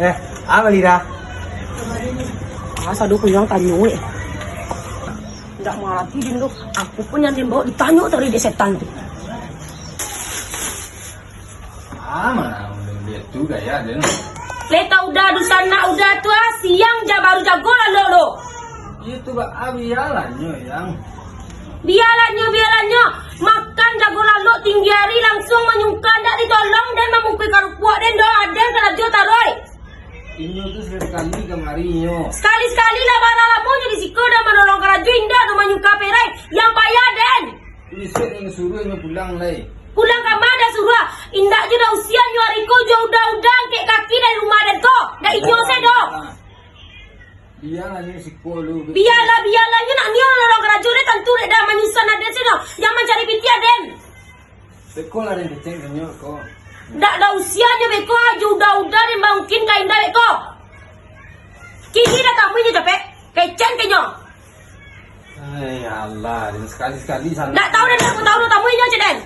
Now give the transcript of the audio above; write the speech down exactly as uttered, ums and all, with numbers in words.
Eh, apa, Lira? Masa ado urang tanyo, eh. Ndak mangarati den tu. Apo pun nan den baok ditanyo taruih dek setan tu. Ah, mana dia tu gaya den. Lai tau Uda, dunsanak Uda tu, ah, siang ja baru jago lalok lo. Iyo tu, Bak, ah, bialah nyo, Yang. Bialah nyo, bialah nyo. Makan jago lalok tinggi ari, langsuang manyungka, ndak ditolong den mamukui karupuak den doh, aden karajo taruih. Inyo tu sakali-sakali kamari nyo. Sakali-sakali lah, bara lamonyo di siko dah manolong karajo, indak doh manyungka perai. Yang payah den. Bisuak inyo suruah inyo pulang lai. Pulang ka ma den suruah? Indak jo dah usia nyo ari ko jo Uda-Uda angkek kaki dari rumah den ko. Dak inyo se doh. Bialah nyo siko lu. Bialah, bialah nyo nak nio nolong karajo den, tantu dek dah manyusuan aden se doh. Jan mancari pitih aden. Beko lah den kecek nyo ko. Ndak dah usia nyo beko, jo Uda-Uda den mungkin ka indak beko. Kini dah tamui nyo capek. Kecek ka nyo. Ai, alah, den sakali-sakali sanang. Ndak tau den, ndak tau, ndak tamui nyo cek den.